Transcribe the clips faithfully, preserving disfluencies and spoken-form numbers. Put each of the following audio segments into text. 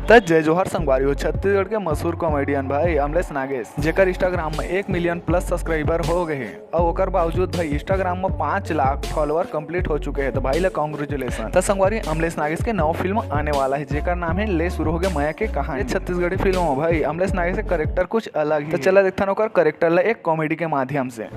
त जय जोहार संगवारी हो, छत्तीसगढ़ के मशहूर कॉमेडियन भाई अमलेश नागेश, जेकर Instagram में एक million plus subscriber हो गए हे, अउ ओकर बावजूद भाई Instagram में पाँच लाख follower complete हो चुके हैं। तो भाई ला congratulation। त संगवारी, अमलेश नागेश के नवा फिल्म आने वाला है, जेकर नाम है ले शुरू होगे मया के कहानी। ये छत्तीसगढ़ी फिल्म में भाई अमलेश नागेश के character कुछ अलग ही तो है। चला देखथन ओकर character ला एक comedy के माध्यम से।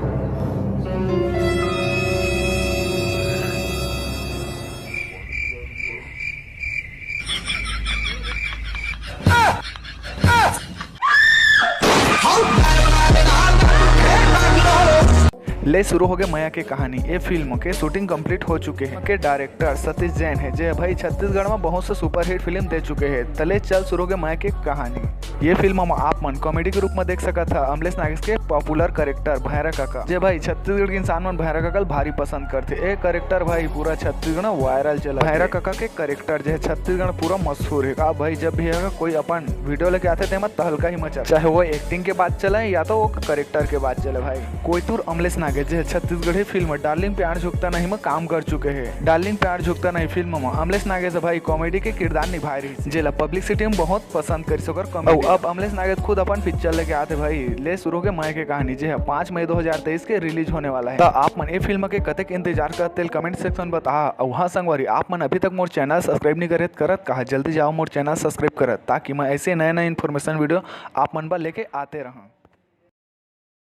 ले शुरू होगे मया के कहानी। ये फिल्म के shooting complete हो चुके हैं। के director सतीश जैन है, जे भाई छत्तीसगढ़ में बहुत से superhit फिल्म दे चुके हैं। त ले चल शुरू होगे मया के कहानी। ये फिल्म में आप मन comedy के रूप में देख सकत ह अमलेश नागेश के popular character भैरा काका, जे भाई छत्तीसगढ़ के इंसान मन भैरा काका ल भारी पसंद करथे। ए character भाई पूरा छत्तीसगढ़ में viral चला। भैरा काका के character जे है छत्तीसगढ़ में पूरा मशहूर है। का भाई, जब भी है कोई अपन video लेके आथे, तेमा तहलका ही मचा, चाहे वो acting के बात चले या तो वो character के बात चले भाई। कोइतुर अमलेश नागेश जे है छत्तीसगढ़ी फिल्म डार्लिंग प्यार झुकता नहीं में काम कर चुके हैं। डार्लिंग प्यार झुकता नहीं फिल्म में अमलेश नागेश भाई comedy के किरदार निभाए रही, जेला publicity में बहुत पसंद करिस ओकर comedy। अउ अब अमलेश नागेश खुद अपन पिक्चर लेके आथे भाई, ले शुरू होगे मया के कहानी, जे ह पाँच मई दो हज़ार तेईस के release होने वाला है। त आप मन ए फिल्म के कतेक इंतजार करत तेल comment section में बता। अउ हाँ संगवारी, आप मन अभी तक मोर channel subscribe नहीं करे त करत कहा, जल्दी जाओ मोर channel subscribe करत, ताकि मैं ऐसे नए नए information video आप मन बर लेके आते रहूँ।